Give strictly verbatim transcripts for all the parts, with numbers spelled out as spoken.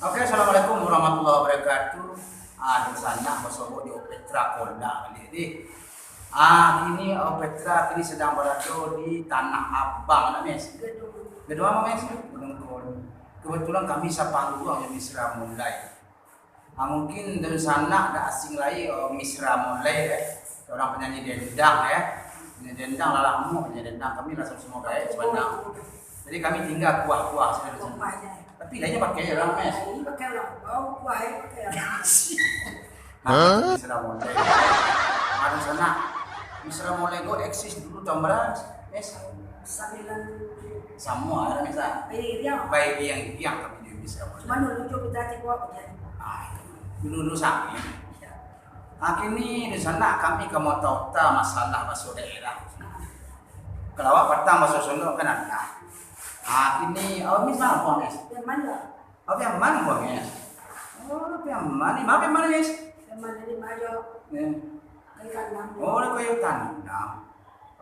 Oke, assalamualaikum warahmatullahi wabarakatuh. Ah, dunsanak basobok jo Petra Kolak baliak ni. Ah, kini, ah, Petra kini sadang barado di Tanah Abang, nak, Mes? Gedung. Gedung apa, Mes? Gedung Kol. Kebetulan kami sapangguang jo Misra Molai. Ah, mungkin dunsanak dak asing lai, oh, Misra Molai, eh. Urang penyanyi dendang, eh. Penyanyi dendang lah lamo, penyanyi dendang kami lah samo-samo gaek sabananyo. Jadi kami tingga kuah-kuah sajo di siko. Kuah-kuah sajo. Tapi lainyo pakai urang, Mes. Ini pakai urang. Oh, kuah, eh, pakai urang. Hah? Misra Molai. Ado sanak. Misra Molai ko eksis dulu tahun bara, Mes? Sambilan tujuh. Samo ado, Mes, ah? Bairiang. Bairiang-iriang kami di Misra Molai. Cuman dulu jo kita tibo apo dia. Ah, itu. Dulu-dulu sami. Iya. Ah, kini dunsanak kami ka maota-ota masalah baso daerah. Kalau awak patang baso Solo kan ado. Ah, kini, oh, Mes, ma, Mes? Piaman lah. Oh, Piaman, Mes? Oh, Piaman. Di ma Piaman, Mes? Piaman di ma jo. Eh. Kayu tanam. Oh, di kayu tanam.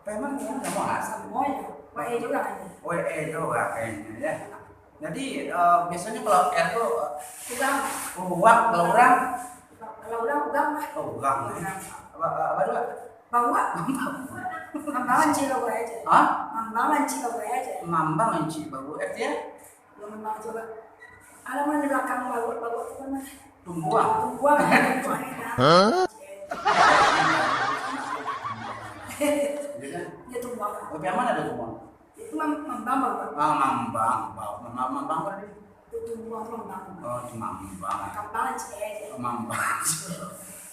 Piaman, Piaman samo, ah? Samo jo. Wak E juo kayaknyo. Wak E juo kayaknyo, yo. Jadi, eh, biasonyo kalau R tu, eh, urang. Oh, urang, kalau urang? Kalau urang, urang lah. Oh, urang. Urang. Apa, apa, apa tu, Pak? Bawak. Mambang lancik bawak aja. Hah? Mambang lancik bawak aja. Mambang lancik bawak, artinya? Yo, mambang coba. Alaman di balakang bawak, bawak tu kan, Mas? Tumbuang. Tumbuang, tumbuang, ya. Hah? Iya kan? Dia tumbuang. Tapi aman ada tumbuang? Itu mam-, mambang, Bang. Ah, mambang, bang. Mambang, mambang apa tadi? Itu tumbuang, mambang. Oh, itu mambang. Kambang, cek. Oh, mambang.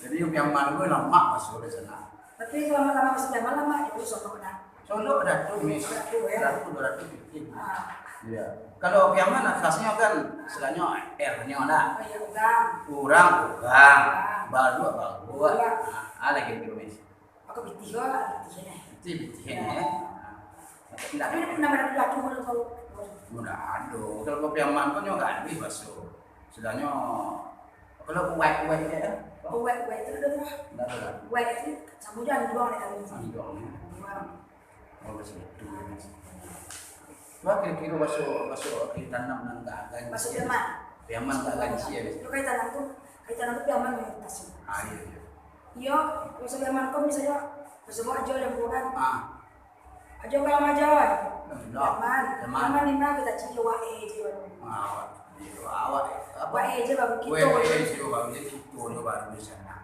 Jadi, yang piaman gue lamak masuk di sana. Tapi kalau lama-lama masuk zaman lama, ya, itu sono dah. Sono dah tu, Mis. Dah tu, ya. Dah tu, dah tu, bikin. Ah. Iya. Kalau piaman, khasnya kan, istilahnya R-nya lah. Oh, iya, urang. Urang, urang. Urang. Baruak, baruak. Baruak. Ah, ah, lagi tu, Mis. Aku pitih ko, pitih ni. Pitih, pitih ni, ya. Tapi ndak ado laki urang tau. Ndak ado. Kalau kopi aman pun nyo gak habis baso. Sudahnya, kalau uwek-uwek je, ya. Uwek-uwek tu ado lah. Ndak ado lah. Uwek tu samo je anduang dek kami. Anduang, ya. Anduang. Oh, baso itu, ya. Wah, kiro-kiro baso, baso kayu tanam nan gak ganjia. Baso piaman. Piaman gak ganjia, ya. Kalau kayu tanam tu, kayu tanam tu piaman yang atas. Ah, iya, iya. Iyo, baso piaman ko misalnyo, baso ajo yang bukan. Ah. Ajo kalam ajo. Nah, piaman. Piaman. Piaman ni mah kita cari wak e je baru. Ah, wak e, wak e, apa? Wak e je baru kito. Wak e je baru, jadi kito je baru di sana.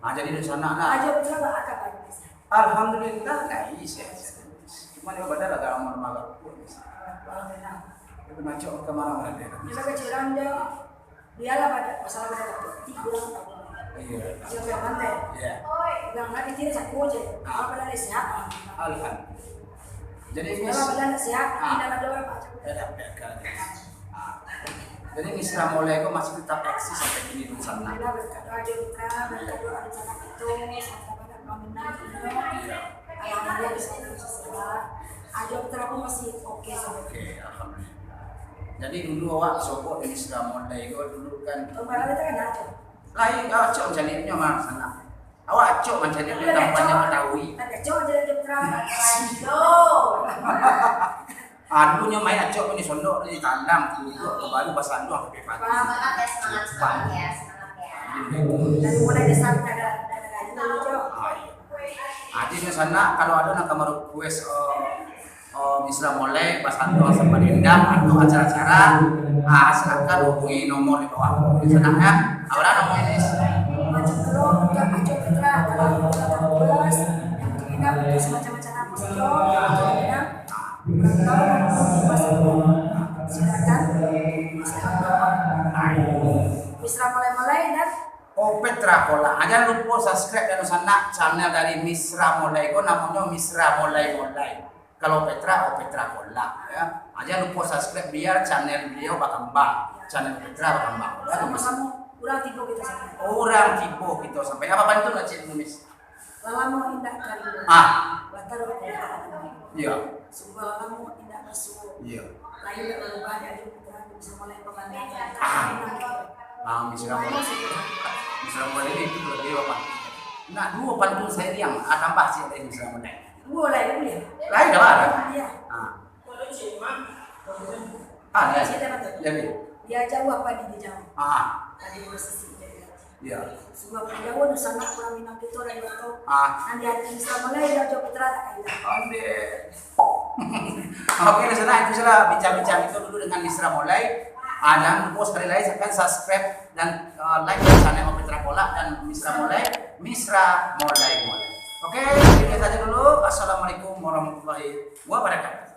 Ah, jadi di sana lah. Ajo tu lah, agak bagus. Alhamdulillah, lah, iya, sehat-sehat. Cuma dia badan agak lama-lama agak kuat di sana. Alhamdulillah. Tapi macam kemana-mana dia. Dia kecil kan dia. Biarlah pada masalah pada waktu tiga orang tahu. Iya. Siapa yang pandai? Iya. Yang lagi tidak satu aja. Ah. Apa lagi siapa? Alhamdulillah. Jadi, Mis, kalau badan sehat, ah, tidak ada orang macam. Tidak ada, biarkan. Ah. Jadi, Misra Molai ko masih tetap eksis sampai kini di sana. Alhamdulillah, berkat doa juga, berkat doa di sana itu, sama-sama banyak orang menang, gitu. Iya. Alhamdulillah, bisa terus sekolah. Ajo putra pun masih oke sama. Oke, alhamdulillah. Jadi, dulu awak sobok di Misra Molai ko dulu kan. Kemarin itu kan ada. Lain, awak cok mancaliaknyo mah sana. Awak acok mancaliak di tampaknyo Batawi. Tapi acok je lah, Jepra. Adunyo main acok ko di sondok, di talam, tu, tu, baru basanduang sampai pagi. Semangat ya, semangat, semangat ya, semangat ya. Dari mulai desa kada, kada gaji lah, Cok. Ah, iya. Ah, di sana, kalau ada nak kamar request, eh, Oh, Misra Molai, basanduang sapanindam atau acara-acara, ah, silakan hubungi nomor di bawah. Senang ya. Awak nomor ini. Macam tu, Kak Ajo Putra, kalau kita terus, yang kita butuh semacam-macam apa saja, kita tahu di pasar. Silakan. Misra Molai-Molai dan Oh, Petra Kolak. Ah, jangan lupa subscribe dan sana channel dari Misra Molai. Ko namonyo Misra Molai-Molai. Kalau Petra, oh, Petra Kolak, ya. Ah, jangan lupa subscribe biar channel beliau berkembang, channel Petra berkembang. Sama-sama, urang tibo kita sampai. Urang tibo kita sampai. Apa pantun lah, Cik Numis? Lalamo indak kari. Ah. Bataro kota. Iya. Sumber lalamo indak basuo. Iya. Lain indak berubah dari Petra, bisa mulai pemandangan. Ah. Ah, Misra Molai. Misra Molai ini itu lebih apa? Nak dua pantun saya yang, ah, tambah sikit dari Misra Molai. Boleh, boleh. Lain dah, Bang? Iya. Ah. Ah, ya. Jadi, Dia jauah padi di jauah. Ah. Padi di sisi dia. Ya. Sebab jauah tu sanak urang Minang kito dari Batam. Ah. Nan di hati Misra Molai dia jauah putra tak kaya. Onde. Oke, listener, itu salah bincang-bincang itu dulu dengan Misra Molai. Ah, jangan lupa sekali lagi, silakan subscribe dan, eh, like channel Putra Kolak dan Misra Molai, Misra Molai Molai. Oke, sekian saja dulu. Assalamualaikum warahmatullahi wabarakatuh.